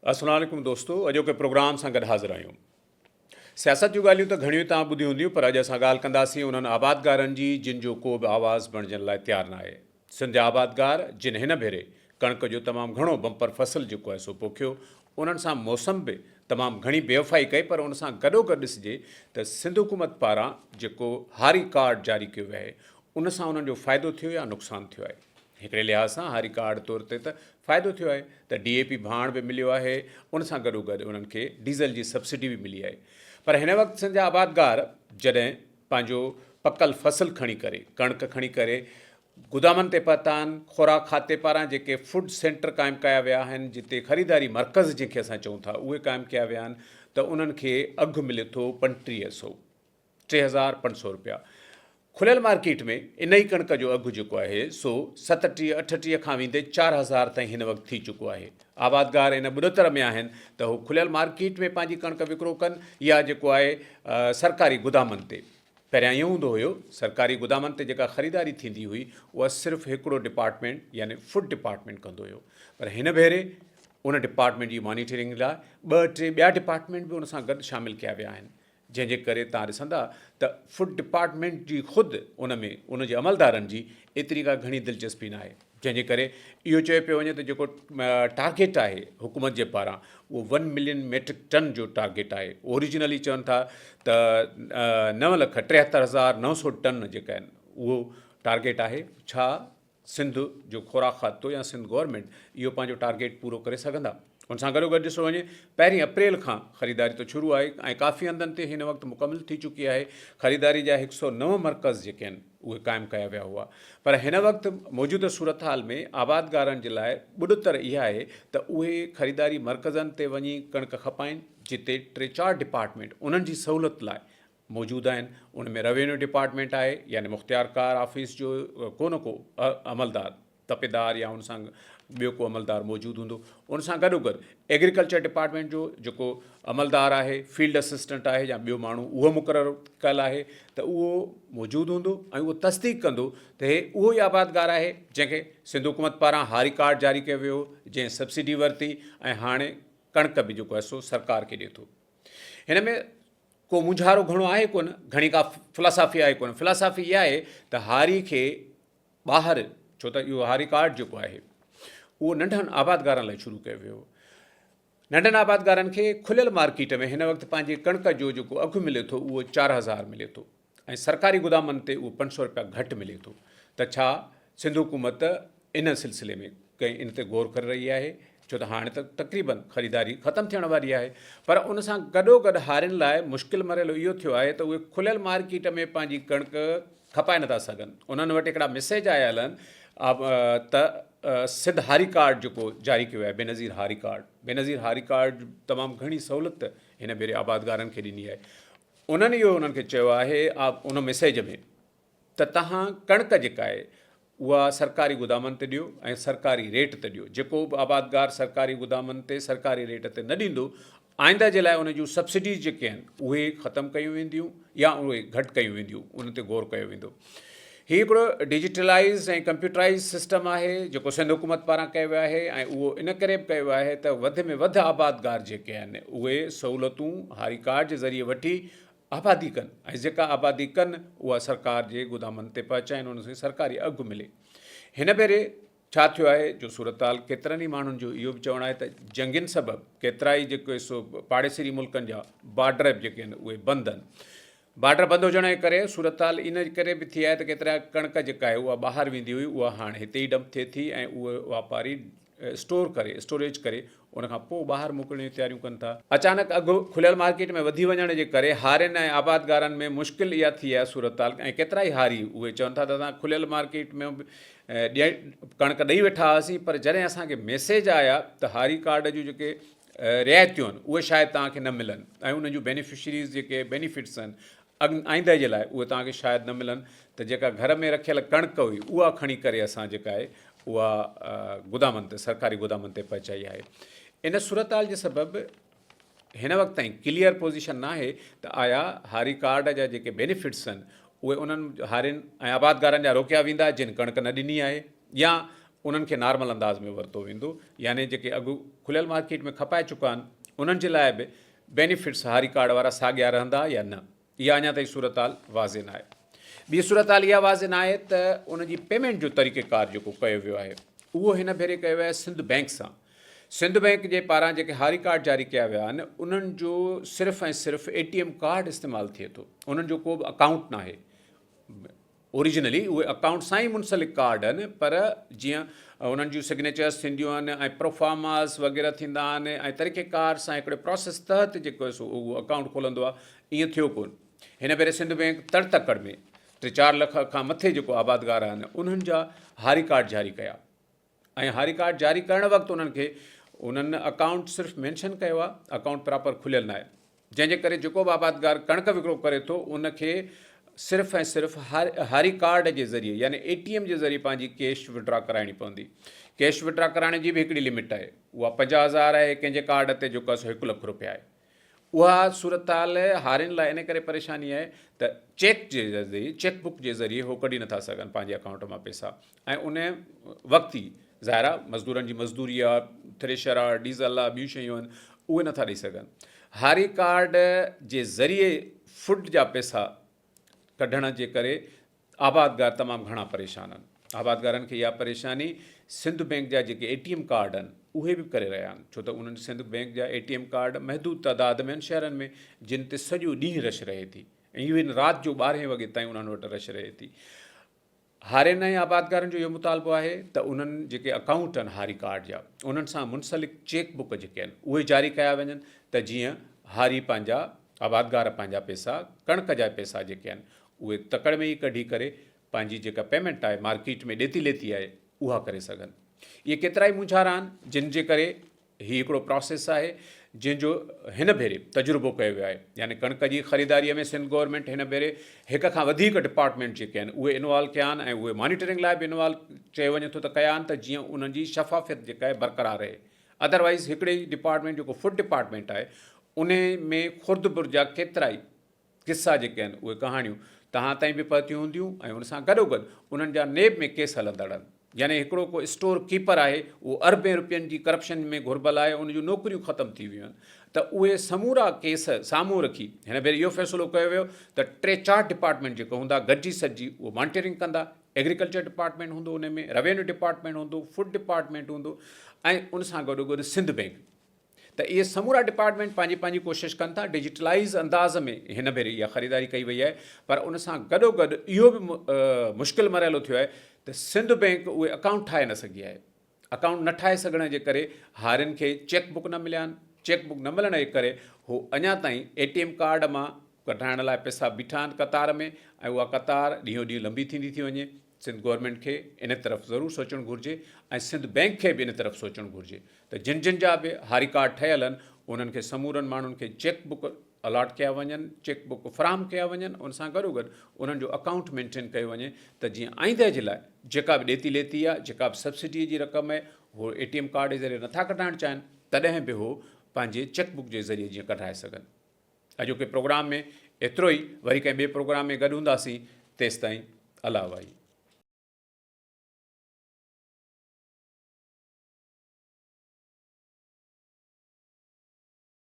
السلام عليڪم دوستو اڄوڪي پروگرام سان گڏ حاضر آهيون. سياست جون ڳالهيون ته گهڻيون توهان ٻڌيون هونديون پر اڄ اسان ڳالهه ڪنداسين انهن آبادگارن جي جن جو ڪو به آواز بڻجڻ لاء تيار ناهي. سنڌ جا آبادگار جن هن ڀيري ڪڻڪ جو تمام گهڻو بمپر فصل جيڪو آهي سو پوکيو انهن سان موسم به تمام گهڻي بيوفائي ڪئي پر ان سان گڏوگڏ ڏسجي ته سنڌ حڪومت پاران جيڪو هاري ڪارڊ جاري ڪيو ويو آهي ان سان انهن جو فائدو ٿيو يا نقصان ٿيو آهي. هڪڙي لحاظ سان هاري ڪارڊ طور تي ته فائدو ٿيو آهي ته ڊي اي پي ڀاڻ به مليو آهي ان سان گڏوگڏ انهن کي ڊيزل جي سبسڊي به ملي آهي پر هن وقت سنڌ جا آبادگار جڏهن پنهنجو پڪل فصل کڻي ڪري ڪڻڪ کڻي ڪري گدامن تي پهتا آهن خوراڪ کاتي پاران جيڪي فوڊ سينٽر قائم ڪيا ويا آهن جتي خريداري مرڪز جنهن کي اسان چئون ٿا اهي قائم ڪيا ويا آهن ته انهن کي اگهه ملي ٿو 35 سو 3500 رپيا. کليل مارڪيٽ ۾ ان ئي ڪڻڪ جو اگهه جيڪو آهي سو 37، 38 کان ويندي 4000 تائين هن وقت ٿي چڪو آهي. آبادگار ان ٻڏتر ۾ آهن ته هو کليل مارڪيٽ ۾ پنهنجي ڪڻڪ وڪرو ڪن يا جيڪو آهي سرڪاري گدامن تي. پهريان ائين هوندو هيو سرڪاري گدامن تي جيڪا خريداري ٿيندي هئي اها صرف هڪڙو ڊپارٽمينٽ يعني فوڊ ڊپارٽمينٽ ڪندو هيو پر هن ڀيري ان ڊپارٽمينٽ جي مانيٽرنگ لاء ٻه ٽي ٻيا ڊپارٽمينٽ به ان سان گڏ شامل ڪيا ويا آهن. جنهن جي ڪري توهان ڏسندا ته فوڊ ڊپارٽمينٽ جي خود ان ۾ ان جي عملدارن جي ايتري ڪا گهڻي دلچسپي ناهي جنهن جي ڪري اهو چيو پيو وڃي ته جيڪو ٽارگيٽ آهي حڪومت جي پاران اهو ون ملين ميٽرڪ ٽن جو ٽارگيٽ آهي اوريجنلي چون ٿا ته نو لک ٽيهتر هزار نو سو ٽن جيڪا آهن اهو ٽارگيٽ آهي ڇا سنڌ جو خوراڪ کاتو يا سنڌ گورنمينٽ اهو پنهنجو ٽارگيٽ پورو ڪري سگهندا؟ ان سان گڏوگڏ ڏسو وڃي پهرين اپريل کان خريداري ته شروع آهي ۽ ڪافي هنڌن تي هن وقت مڪمل ٿي چڪي آهي خريداري جا هڪ سو نو مرڪز جيڪي آهن اهي قائم ڪيا ويا هئا پر هن وقت موجوده صورتحال ۾ آبادگارن جي لاء ٻڏتر اها آهي ته اهي خريداري مرڪزن تي وڃي ڪڻڪ کپائين جتي ٽي چار ڊپارٽمينٽ انهن جي سهولت لاء موجود آهن ان ۾ روينيو ڊپارٽمينٽ آهي يعني مختيارڪار آفيس جو ڪو نه ڪو عملدار تپيدار يا ان سان ٻيو ڪو عملدار موجود هوندو ان سان گڏو گڏ ايگريڪلچر ڊپارٽمينٽ جو جيڪو عملدار آهي فيلڊ اسسٽنٽ آهي يا ٻيو ماڻهو اهو مقرر ڪيل آهي ته اهو موجود هوندو ۽ اهو تصديق ڪندو ته هي اهو ئي آبادگار آهي جنهن کي سنڌ حڪومت پاران هاري ڪارڊ جاري ڪيو ويو جنهن سبسڊي ورتي ۽ هاڻي ڪڻڪ به جيڪو آهي سو سرڪار کي ڏي ٿو هن ۾ ڪو مونجهارو گهڻو آهي ڪونه، گهڻي ڪا فلاسافي آهي ڪونه. فلاسافي اها آهي ته هاري کي ٻاهر، ڇو ته اهو هاري ڪارڊ جيڪو آهي اهو ننڍن آبادگارن لاء شروع ڪيو ويو هو. ننڍن آبادگارن کي کليل مارڪيٽ ۾ هن وقت پنهنجي ڪڻڪ جو جيڪو اگهه ملي ٿو اهو 4000 ملي ٿو ۽ سرڪاري گدامن تي اهو 500 رپيا گهٽ ملي ٿو ته ڇا سنڌ حڪومت ان سلسلي ۾ ڪنهن ان تي غور ڪري رهي آهي ڇو ته هاڻي ته تقريبن خريداري ختم ٿيڻ واري آهي پر ان سان گڏوگڏ هارين لاء مشڪل مرحلو اهو ٿيو آهي ته اهي کليل مارڪيٽ ۾ پنهنجي ڪڻڪ کپائي نٿا سگهن انهن وٽ هڪڙا ميسيج آيل آهن ته سنڌ هاري ڪارڊ جيڪو جاري ڪيو آهي بينظير هاري ڪارڊ بينظير هاري ڪارڊ تمام گهڻي سهولت هن ڀيري آبادگارن کي ڏني آهي انهن اهو انهن کي چيو آهي ان ميسيج ۾ ته توهان ڪڻڪ جيڪا آهي اها سرڪاري گدامن تي ڏيو ۽ سرڪاري ريٽ تي ڏيو جيڪو به آبادگار سرڪاري گدامن تي سرڪاري ريٽ تي نه ڏيندو آئنده جي لاء ان جون سبسڊيز جيڪي آهن اهي ختم ڪيون وينديون يا اهي گهٽ ڪيون وينديون ان تي غور ڪيو ويندو هي هڪڙو ڊجيٽلائز ۽ ڪمپيوٽرائز سسٽم آهي جيڪو سنڌ حڪومت پاران ڪيو ويو آهي ۽ اهو ان ڪري به ڪيو ويو آهي ته وڌ ۾ وڌ آبادگار جيڪي آهن اهي سهولتون هاري ڪارڊ جي ذريعي وٺي آبادي ڪن ۽ جيڪا آبادي ڪن اها سرڪار جي گدامن تي پهچائين انهن کي سرڪاري اگهه ملي. هن ڀيري ڇا ٿيو آهي جو صورتحال ڪيترن ئي ماڻهن جو اهو به چوڻ آهي ته جنگين سبب ڪيترائي جيڪي سو پاڙيسري ملڪن جا بارڊر به جيڪي آهن اهي بند آهن. بارڊر بند هجڻ جي ڪري صورتحال ان ڪري به ٿي آهي ته ڪيترا ڪڻڪ جيڪا آهي اها ٻاهر ويندي هئي اها هاڻ هتي ئي ڊمپ ٿئي ٿي ۽ اهي واپاري اسٽور ڪري، اسٽوريج ڪري، ان کان پوء ٻاهر موڪلڻ جون تياريون ڪن ٿا. اچانڪ اگهه کليل مارڪيٽ ۾ وڌي وڃڻ جي ڪري هارين ۽ آبادگارن ۾ مشڪل اها ٿي آهي صورتحال ۽ ڪيترائي هاري اهي چون ٿا ته اسان کليل مارڪيٽ ۾ به ڪڻڪ ڏئي ويٺا هئاسين پر جڏهن اسان کي ميسيج آيا ته هاري ڪارڊ جون جيڪي رعايتون آهن اهي شايد توهان کي نه ملن ۽ انهن جون بينيفشريز جيڪي بينيفٽس آهن آئنده جي لاء اهي توهان کي شايد نه ملن ته جيڪا گهر ۾ رکيل ڪڻڪ هئي اها کڻي ڪري اسان جيڪا آهي اها گدامن تي سرڪاري گدامن تي پهچائي آهي ان صورتحال جي سبب هن وقت تائين ڪليئر پوزيشن ناهي ته آيا هاري ڪارڊ جا جيڪي بينيفٽس آهن اهي انهن هارين ۽ آبادگارن جا روڪيا ويندا جن ڪڻڪ نه ڏني آهي يا انهن کي نارمل انداز ۾ ورتو ويندو يعني جيڪي اگهه کليل مارڪيٽ ۾ کپائي چڪا آهن انهن جي لاء به بينيفٽس هاري ڪارڊ وارا ساڳيا رهندا يا نه اها اڃا تائين صورتحال واضح ناهي. ٻي صورتحال اها واضح ناهي ته ان جي پيمينٽ جو طريقيڪار جيڪو ڪيو ويو آهي اهو هن ڀيري ڪيو ويو آهي سنڌ بئنڪ سان. سنڌ بئنڪ جي پاران جيڪي هاري ڪارڊ جاري ڪيا ويا آهن انهن جو صرف ۽ صرف اي ٽي ايم ڪارڊ استعمال ٿئي ٿو انهن جو ڪو به اڪائونٽ ناهي. اوريجنلي اهي اڪائونٽ سان ئي منسلڪ ڪارڊ آهن پر جيئن انهن جون سگنيچرس ٿينديون آهن ۽ پروفارماز وغيره ٿيندا آهن ۽ طريقي ڪار سان هڪڙي پراسيس تحت جيڪو آهي سو اهو اڪائونٽ کولندو آهي ائين ٿيو ڪون هن ڀيري سنڌ بئنڪ تڙ تڪڙ ۾ ٽي چار لک کان مٿي جيڪو آبادگار آهن انهن جا هاري ڪارڊ جاري ڪيا ۽ هاري ڪارڊ جاري ڪرڻ وقت انهن کي انهن اڪائونٽ صرف مينشن ڪيو آهي اڪائونٽ پراپر کليل ناهي جنهن جي ڪري جيڪو به آبادگار ڪڻڪ وڪرو ڪري ٿو ان کي صرف ۽ صرف هاري ڪارڊ جي ذريعي يعني اي ٽي ايم جي ذريعي پنهنجي ڪيش وڊرا ڪرائڻي پوندي ڪيش وڊرا ڪرائڻ جي به هڪڙي لمٽ آهي اها 50 هزار آهي ڪنهن جي ڪارڊ تي جيڪو آهي سو هڪ لک روپيا آهي اها صورتحال هارين لاء ان ڪري پريشاني آهي ته چيڪ جي ذريعي چيڪ بڪ جي ذريعي هو ڪڍي نٿا سگهن پنهنجي اڪائونٽ مان پئسا ۽ ان وقت ئي ظاهر آهي مزدورن جي مزدوري آهي ٿريشر آهي ڊيزل آهي ٻيون شيون آهن اهي نٿا ڏئي سگهن هاري ڪارڊ جي ذريعي فوڊ جا پئسا ڪڍڻ جي ڪري آبادگار تمام گهڻا پريشان آهن. آبادگارن کي اها پريشاني سنڌ بئنڪ جا جيڪي اي ٽي ايم ڪارڊ آهن اهي به ڪري رهيا آهن ڇو ته انهن سنڌ بئنڪ جا اي ٽي ايم ڪارڊ محدود تعداد ۾ آهن شهرن ۾ جن تي سڄو ڏينهن رش رهي ٿي ۽ ايون رات جو ٻارهين وڳي تائين انهن وٽ رش رهي ٿي. هارين ۽ آبادگارن جو اهو مطالبو آهي ته انهن جيڪي اڪائونٽ آهن هاري ڪارڊ جا انهن سان منسلڪ چيڪ بڪ جيڪي آهن اهي جاري ڪيا وڃن ته جيئن هاري پنهنجا آبادگار پنهنجا پئسا ڪڻڪ جا پئسا جيڪي آهن اهي تڪڙ ۾ ئي ڪڍي ڪري پنهنجي جيڪا پيمينٽ آهي مارڪيٽ ۾ ڏيتي ليتي آهي اها ڪري سگهن. اهي ڪيترائي مونجهارا آهن جن جي ڪري هي هڪڙو پراسيس آهي جنهن جو هن ڀيري تجربو ڪيو ويو آهي يعني ڪڻڪ جي خريداري ۾ سنڌ گورنمينٽ هن ڀيري هڪ کان وڌيڪ ڊپارٽمينٽ جيڪي آهن اهي انوالو ڪيا آهن ۽ اهي مانيٽرنگ لاء به انوالو چيو وڃي ٿو ته ڪيا آهن ته جيئن انهن جي شفافيت جيڪا آهي برقرار رهي ادروائز هڪڙي ئي ڊپارٽمينٽ جيڪو فوڊ ڊپارٽمينٽ آهي ان ۾ خرد برد جا ڪيترائي قصا جيڪي آهن اهي ڪهاڻيون توهان تائين به پهتيون هونديون ۽ ان سان گڏوگڏ انهن جا نيب ۾ ڪيس هلندڙ آهن يعني هڪڙو ڪو اسٽور ڪيپر آهي اهو اربين روپين جي ڪرپشن ۾ گهربل آهي ان جون نوڪريون ختم ٿي ويون آهن ته اهي سمورا ڪيس سامهون رکي هن ڀيري اهو فيصلو ڪيو ويو ته ٽي چار ڊپارٽمينٽ جيڪي هوندا گڏجي سڏجي اهو مانيٽرنگ ڪندا ايگريڪلچر ڊپارٽمينٽ هوندو ان ۾ روينيو ڊپارٽمينٽ هوندو فوڊ ڊپارٽمينٽ هوندو ۽ ان سان گڏوگڏ سنڌ بئنڪ ته اهي سمورا ڊپارٽمينٽ پنهنجي پنهنجي ڪوشش ڪن ٿا ڊجيٽلائيز انداز ۾ هن ڀيري اها خريداري ڪئي وئي آهي پر ان سان گڏو گڏ اهو به مشڪل مرحلو ٿيو آهي ته سنڌ بئنڪ اهي اڪائونٽ ٺاهي نه سگهي آهي اڪائونٽ نه ٺاهي سگهڻ جي ڪري هارين کي چيڪ بڪ نه مليا آهن چيڪ بڪ نه ملڻ جي ڪري هو اڃا تائين اي ٽي ايم ڪارڊ مان ڪڍرائڻ لاء پئسا بيٺا آهن قطار ۾ ۽ اها قطار ڏينهون ڏينهن لنبي ٿيندي ٿي وڃي سنڌ گورنمينٽ کي ان طرف ضرور سوچڻ گهرجي ۽ سنڌ بئنڪ کي به ان طرف سوچڻ گهرجي ته جن جن جا به هاري ڪارڊ ٺهيل آهن انهن کي سمورن ماڻهن کي چيڪ بڪ الاٽ ڪيا وڃن چيڪ بڪ فراهم ڪيا وڃن ان سان گڏو گڏ انهن جو اڪائونٽ مينٽين ڪيو وڃي ته جيئن آئنده جي لاء جيڪا به ڏيتي ليتي آهي جيڪا به سبسڊي جي رقم آهي هو اي ٽي ايم ڪارڊ جي ذريعي نٿا ڪڍائڻ چاهين تڏهن به هو پنهنجي چيڪ بڪ جي ذريعي جيئن ڪڍرائي سگهن. اڄوڪي پروگرام ۾ ايترو ئي وري ڪنهن ٻئي پروگرام ۾ گڏ هونداسين تيستائين الله واهي.